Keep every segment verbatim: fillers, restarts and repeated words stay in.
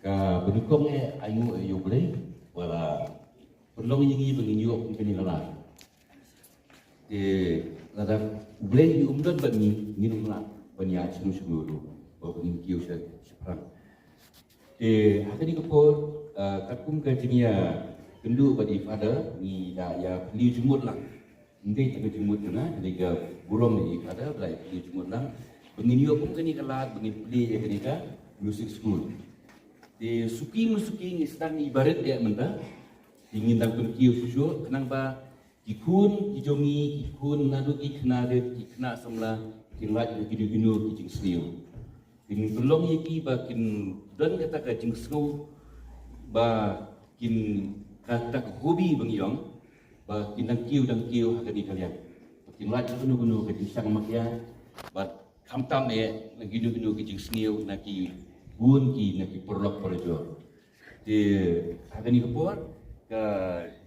Ka ba nyngkong eh, ai nguh ïa U Blei ba la pynlong ïa ngi ba ngin ïoh kum kane ka lad. Te lada U Blei um don bad ngi, ngin ym lah ban ïaid shano shano ruh, ba ngin kiew sha shaphrang. Te ha kane ka por, ah, katkum ka jingïakynduh bad i Father, ngi da ïa plie jingmut lang. Ym dei tang ka jingmut kane, ka dei ka burom na i Father ba la ïa plie jingmut lang ba ngin ïoh kum kane ka lad ba ngin plie ïa kane ka music school. Te suki ma suki ngi sdang ïa i barit ïa mynta. Te ngin dang pynkiew shuh shuh khnang ba ki khun ki jong ngi, ki khun naduh ki khynnah rit, ki khynnah samla, kin lait na kino kino ki jingsniew. Kin pynlong ïa ki ba kin don kata ka jingsngew, ba kin, kata ka hobby ba ngi ong, ba kin dang kiew dang kiew ha kane ka liang. Ba kin lait na kano kano ka jingshang makhia, bad khamtam eh na kino kino ki jingsniew na ki bun ki, na ki paralok parajor. Te ha kane ka por, ka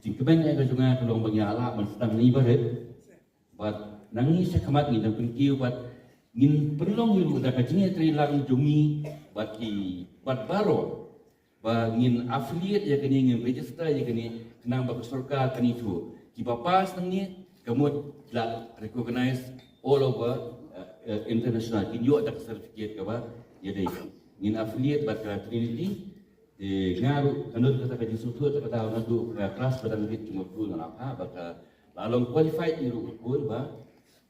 jingkmen eh ka jong nga ka long ba ngi lah ban sdang na i barit. Bad na ngi sha khmat ngi dang pynkiew bad ngin pynlong ïa ruh da ka jingïatreilang jong ngi bad ki, bad baroh, ba ngin affiliate ïa kane, ngin register ïa kane, khnang ba ka sorkar kan ithuh. Kiba pass nangne, ka mut la recognize all over, uh, uh, international. Kin ïoh da ka certificate kaba ïadei. Ngin affiliate bad ka Trinity. Te nga ruh ka don kata ka jingsngewthuh, kata ka daw naduh ka klas ba dang rit jong nga, nga la phah ba ka la long qualified ïa ruh ka khun ba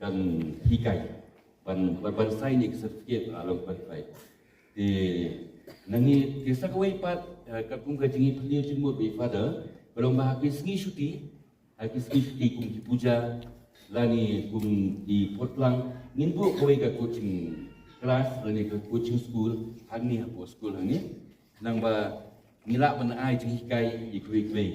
kan hikai, ban, ban, ban sign ïa ka certificate ba la long qualified. Te nangne, te sa kawei pat, eh, katkum ka jingïapyni jingmut bad i Father, ka long ba ha ki sngi shuti, ha ki sngi shuti kum ki puja lane kum ki potlang, ngin buh kawei ka coaching class lane ka coaching school hangne hapoh school hangne. Khnang ba ngi lah ban ai jinghikai ïa kiwei kiwei.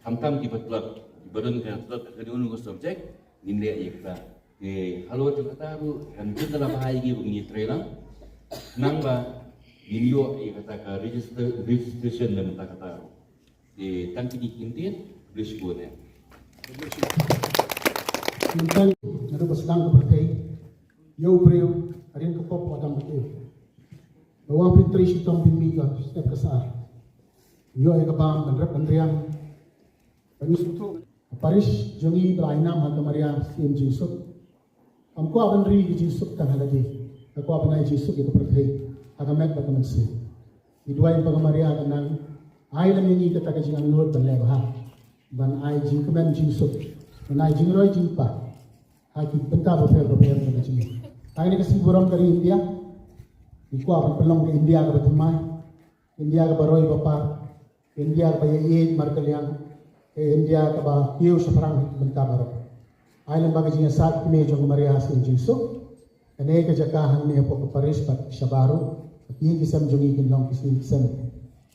Khamtam kiba tlot, kiba don ka tlot ha kano kano ka subject, ngin leh ïa kata. Te halor jong kata ruh kan jin da la bha ïa ngi ba ngin ïatreilang. Khnang ba ngin ïoh ïa kata ka register, registration na bynta kata ruh. Te tang kine ki kyntien, khublei shibun eh. Mynta naduh ba sdang ka pyrthei, ïa u briew hadien ka pop u Adam bad Eve. Ba u Blei u trei shitom bymmi ka step ka sar. Ïoh ïa ka bam ban rep ban riang. Ba ngi sngewthuh ka parish jong ngi ba la ai nam ha ka Maria Syiem Jingsuk. Kam kwah ban ri ka jingsuk tang ha lade, ka kwah ban ai jingsuk ïa ka pyrthei ha ka met bad ka mynsiem. Ngi duwai ba ka Maria kan nang ai lem ïa ngi kata ka jingangnud ban leh bha, ban ai jingkmen jingsuk, ban ai jingroi jingpang ha ki bynta bapher bapher jong ka jingim. Ha kane ka sngi burom ka ri India, ngi kwah ban pynlong ka India kaba thymmai, India kaba roi ba par, India kaba ïaieit markylliang, ka India kaba kiew shaphrang ha ki bynta baroh. Ai lem ba ka jingïasaid kmie jong ka Maria Syiem Jingsuk, kane ka jaka hangne hapoh ka parish bad shabar ruh, ba ki ïing ki sem jong ngi kin long ki ïing ki sem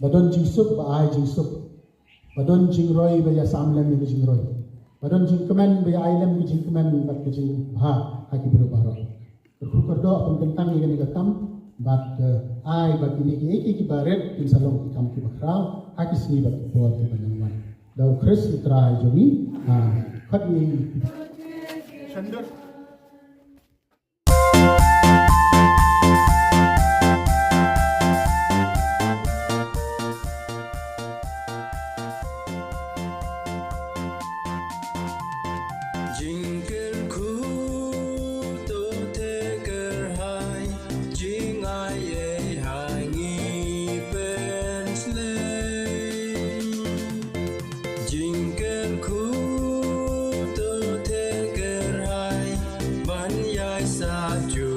ba don jingsuk, ba ai jingsuk, ba don jingroi ba ïasam lem ïa ka jingroi, ba don jingkmen ba ïa ai lem ka jingkmen bad ka jingbha ha ki briew baroh. Kyrkhu kyrdoh pynkyntang ïa kane ka kam bad, eh, ai ba kine kiei kiei kiba rit kin sa long ki kam kiba khraw ha ki sngi bad ki por kiban wan. Da U Khrist U Trai jong ngi. Amen. Khot ngi. Jingkyrkhu to te kyrhai, jingai ei ha ngi pynslem. Jingkyrkhu to te kyrhai, ban ïai sa ju